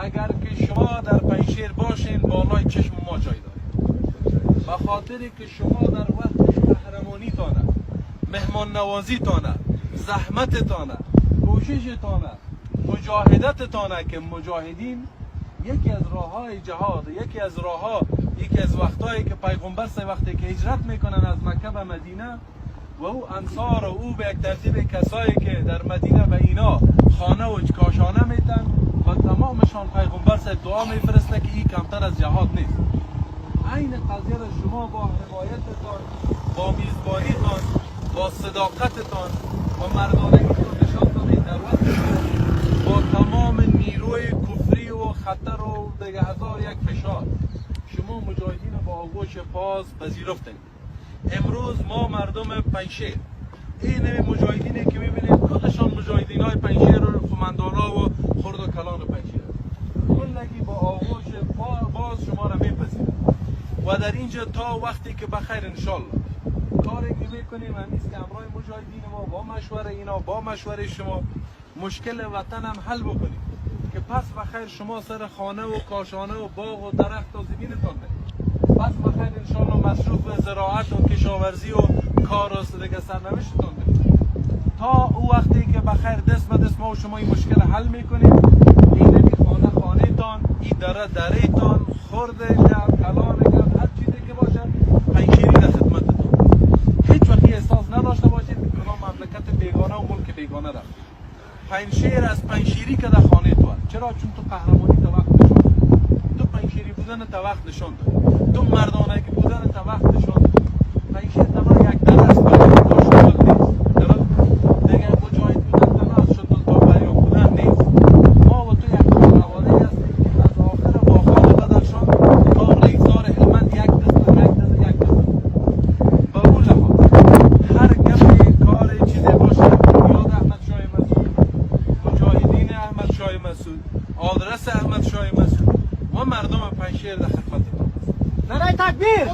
اگر که شما در پنجشیر باشین، بالای چشم ما جای دارید، به خاطر که شما در وقت قهرمانی تانه، مهمان نوازی تانه، زحمت تانه، کوشش تانه، مجاهدت تانه که مجاهدین یکی از راه های جهاد، یکی از راه ها، یکی از وقتایی که پیغمبر سه وقتی که هجرت میکنن از مکه به مدینه و او انصار و او به یک ترتیب کسایی که در مدینه به اینا خانه و کاشانه میتن و تمامشان پیغمبر سه دعا میفرسته که این کمتر از جهاد نیست. عین قضیه را شما با حمایتتان، با میزبانیتان، با صداقتتان و مردانگیتان نشان دادید. در وقت با تمام نیروی کفری و خطر و دیگه هزار یک فشار، شما مجاهدین با آغوش باز پذیرفتید. امروز ما مردم پنجشیر، این مجاهدینی که میبینید، کلشان مجاهدین های پنجشیر و قماندان ها و خرد و کلان پنجشیر، کلگی با آغوش باز شما را میپذیرند و در اینجا تا وقتی که بخیر انشالله کاری که میکنیم همیست که همراه مجاهدین ما، با مشوره اینا، با مشوره شما، مشکل وطن هم حل بکنیم که پس بخیر شما سر خانه و کاشانه و باغ و درخت و زمینتان برید. پس بخیر انشالله مصروف زراعت و کشاورزی و کار و دیگه سرنوشتتان برید. تا او وقتی که بخیر دست به دست ما و شما این مشکل حل میکنیم، این نمی خانه خانه تان، این دره دره تان، خرد گپ، کلان گپ، هر چیزی که باشه، پنجشیری در خدمتتان. هیچ وقت احساس نداشته باشید که کدام مملکت بیگانه و ملک بیگانه رفتید. پنجشیر از پنجشیری که در خانه تو است. چرا؟ چون تو قهرمانی تا وقت نشان دادی، تو پنجشیری بودن تا وقت نشان دادی، تو مردانگی بودن تا وقت نشان دادی. پنجشیر تنها یک دره است، تا شتل نیست. دیگه مجاهد بودن تنها از شتل تا فریاد بودن نیست. ما و تو یک خانواده هستیم که از آخر واخان بدخشان تا ریگزار هلمند یک دست و یک دست یک دست. به اون لحاظ هر گپی، کار، چیزی باشه، یاد احمد شاه مسعود، مجاهدین احمد شاه مسعود، آدرس احمد شاه مسعود و مردم پنجشیر در خدمتتان است. نعره تکبیر!